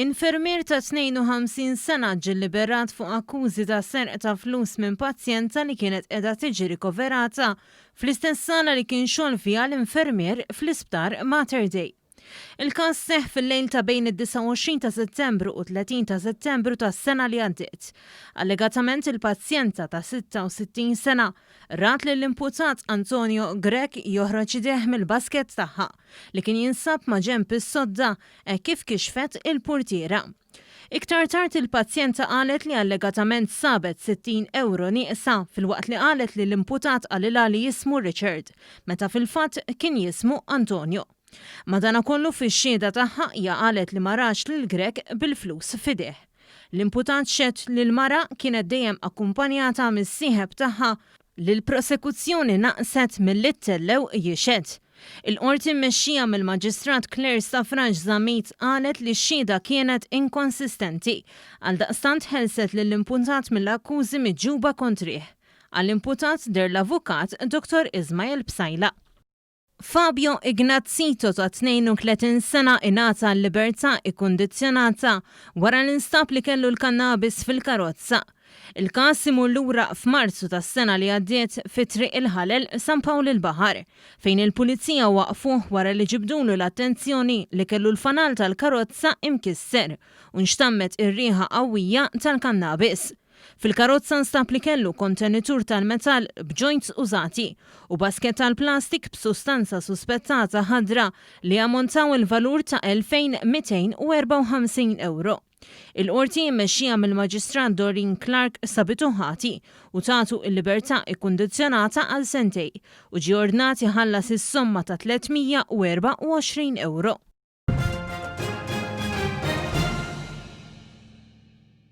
Infermier ta' 52 sena ġie lliberat fuq akkużi ta' serq ta' flus minn pazjenta li kienet qiegħda tiġi rikoverata fl-istess sala li kien xogħol fiha l-infermier fl-Isptar Mater Dei. Il-każ seħħ fil-lejl ta' bejn id-29 ta' Settembru u 30 ta' Settembru tas-sena li għaddiet. Allegatament il-pazjenta ta' 66 sena rat lill-imputat Antonio Grech joħroġ idejh mill-basket tagħha li kien jinsab maġenb is-sodda hekk kif kixfet il-purtiera. Iktar tard il-pazjenta qalet li allegatament sabet 60 ewro nieqsa filwaqt li qalet li l-imputat qalilha li jismu Richard, meta fil-fatt kien jismu Antonio. Madanakollu fix-xhieda tagħha hija qalet li ma ratx lil Grech bil-flus f'idejh. L-imputat xehed li l-mara kienet dejjem akkumpanjata mis-sieħeb tagħha li l-prosekuzzjoni naqset milli ttellgħu jixhed. Il-Qorti mmexxija mill-Maġistrat Claire Stafrace Zammit qalet li x-xhieda kienet inkonsistenti. Għaldaqstant ħelset lill-imputat mill-akkużi miġjuba kontrih. Għall-imputat deher l-Avukat Dottor Ismael Psaila. Fabio Ignazito ta' 32 sena ingħata l-libertà ikkundizzjonata wara li nstab li kellu l-kannabis fil-karozza. Il-każ imur lura f'Marzu tas-sena li għaddiet fi Triq il-Ħalel, San Pawl il-Baħar, fejn il-Pulizija waqqfuh wara li ġibdulu l-attenzjoni li kellu l-fanal tal-karozza imkisser u nxtammet ir-riħa qawwija tal-kannabis. Fil-karozza nstab li kellu kontenitur tal-metall b'joints użati u basket tal-plastik b'sustanza suspettata ħadra li jammontaw il-valur ta' 2,254 ewro. Il-Qorti mmexxija mill-Maġistrat Doreen Clarke sabitu ħati u tatu l-libertà ikkundizzjonata għal sentejn u ġie ordnat iħallas is-somma ta' 324 ewro.